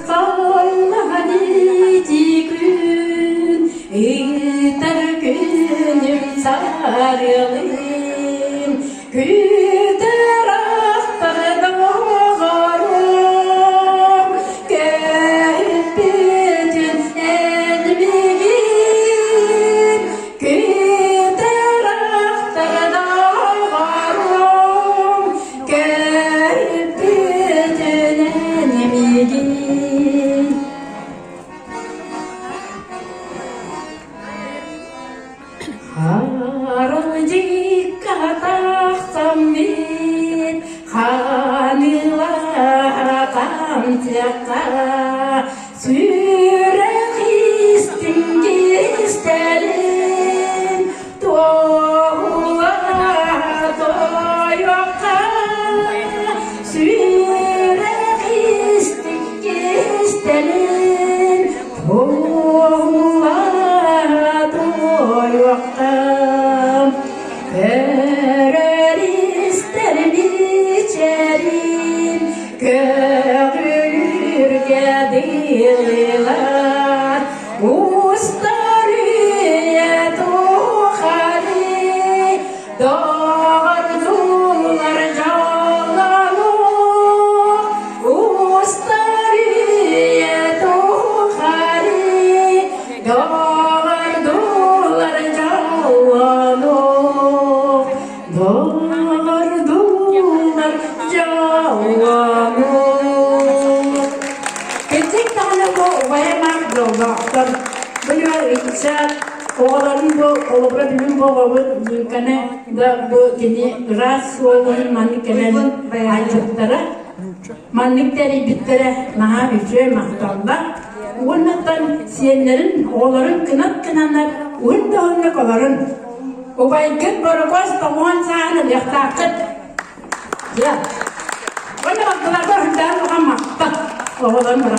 Урусхаллаһан ити күн, ыытар күнүм сарыалын, Күтэр ахтар доҕорум, Көһүппүтүн эн миигин, Күтэр ахтар доҕорум, Көһүппүтүн эн миигин. Харалдьыкка тахсаммын, ханыылаатам тыахха, сүрэх истиҥ кистэлин туоһула тойуохха, сүрэх истиҥ кистэлин туоһула туойуоххам. Көрөр истэр мичээрин көҕүлүүргэ дылылар устар үйэ тухары Доҕордуулар дьоллонуох, устар үйэ тухары. Доҕордуулар дьоллонуох, доҕордуулар дьоллонуох. Кырдьык даҕаны бу убайа-маах дьоллоохтор. Бу ыччат Оҕолорун бу холобура бүгүн бу оҕобут Нинканы да бу кини ыраас суолун маннык кэлэн айбыттара, маннык тэрийбиттэрэ наһаа үчүгэй махталлар. Уоннаттан сиэннэрин, оҕолорун кынат гынаннар уһун да уһуннук олорун. Убайгыт Борокуос тоҕуон сааһын ылыахтааххыт. Дьэ. Уонна балтыларга үрдээн улахан махтал. Оҕолорун.